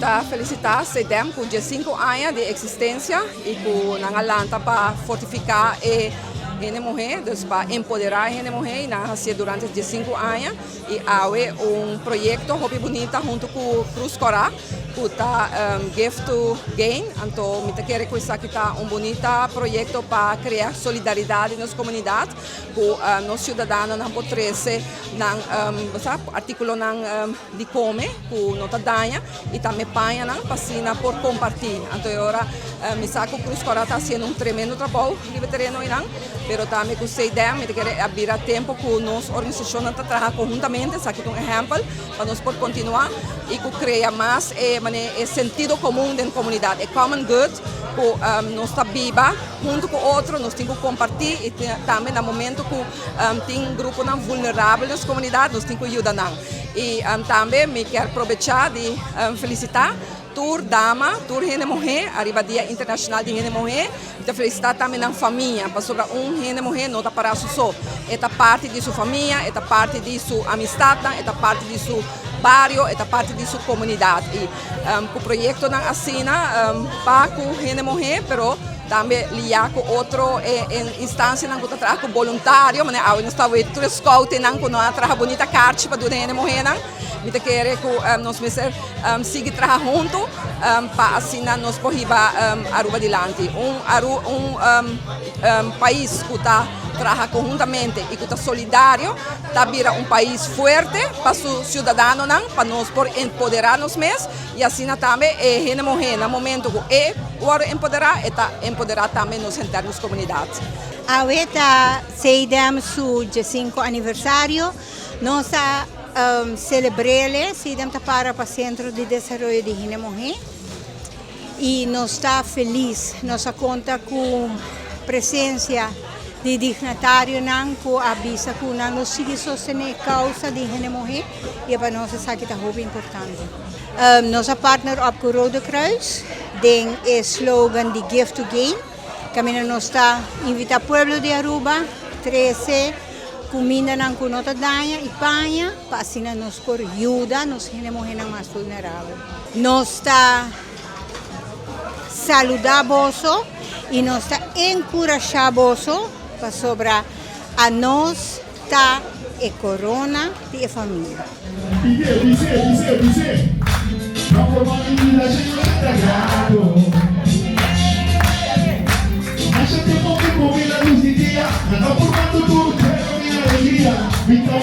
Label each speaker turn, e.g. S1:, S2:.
S1: ta felicita CEDEHM cu 15 aña di existencia y cu nan a lanta pa fortifica e hende muhe, dus pa empodera e hende muhe y nan a haci durante 15 aña y awe un proyecto hopi bunita hunto cu Cruz Cora cu ta Give to Gain. Anto mi ta kere cu esaki ta un bunita proyecto pa crea solidaridad den nos comunidad, cu nos ciudadanonan por trece nan articulonan di come cu no ta daña y tambe pañanan pa asina por comparti. Anto e ora mi sa cu Cruz Cora ta haciendo un tremendo trabou riba e tereno einan, pero tambe cu CEDEHM mi ta kere a bira tempo cu nos organisacionnan ta traha conhuntamente. Esaki ta un ehempel pa nos por continua y cu crea mas e mane e sentido comun den comunidad, e common good cu nos ta biba hunto cu otro, nos tin cu comparti y tambe na momento cu tin gruponan vulnerabel den nos comunidad, nos tin cu yuda nan. Y tambe mi kier probecha di felicita tur dama, tur hende muhe ariba Dia Internacional di Hende Muhe. Mi ta felicita tambe nan famia, pasobra un hende muhe no ta para su so. E ta parti di su famia, e ta parti di su amistadnan, e ta parti di su bario, e ta parti di su comunidad. Y cu proyectonan asina pa cu hende muhe, pero tambe lia cu otro instancianan cu ta traha cu boluntario, manera awe nos ta wet tur e scoutnan cu nan a traha bunita carchi pa duna hende muhenan. Mi ta kere cu nos mester sigui traha hunto pa asina nos por hiba Aruba dilanti. Un pais cu ta traha conhuntamente y cu ta solidario ta bira un pais fuerte pa su ciudadanonan, pa nos por empodera nos mes y asina tambe e hende muhe na momento cu e worde empodera, e ta empodera tambe nos henter, nos comunidad.
S2: Awe ta CEDEHM su 15 aniversario. Nos a celebr'e. CEDEHM ta para pa Centro di Desaroyo di Hende Muhe y nos ta feliz. Nos a conta cu presencia di dignatarionan cu a bisa cu nan lo sigui sostene causa di hende muhe y pa nos esaki ta hopi importante. Nos a partner up cu Rode Kruis den e slogan di Give to Gain. Caminda nos ta invita pueblo di Aruba trece cumindanan cu no ta daña y paña pa asina nos por yuda nos hende muhenan mas vulnerabel. Nos ta saluda boso y nos ta encurasha boso pasobra anos ta e corona di e famia.
S3: Pide, pise, pise, pise. No forma mi vida lleno de sagrado. Masha tempo mi come la luz di dia. Nan ta formando tur pero mi alegria. Mi ta.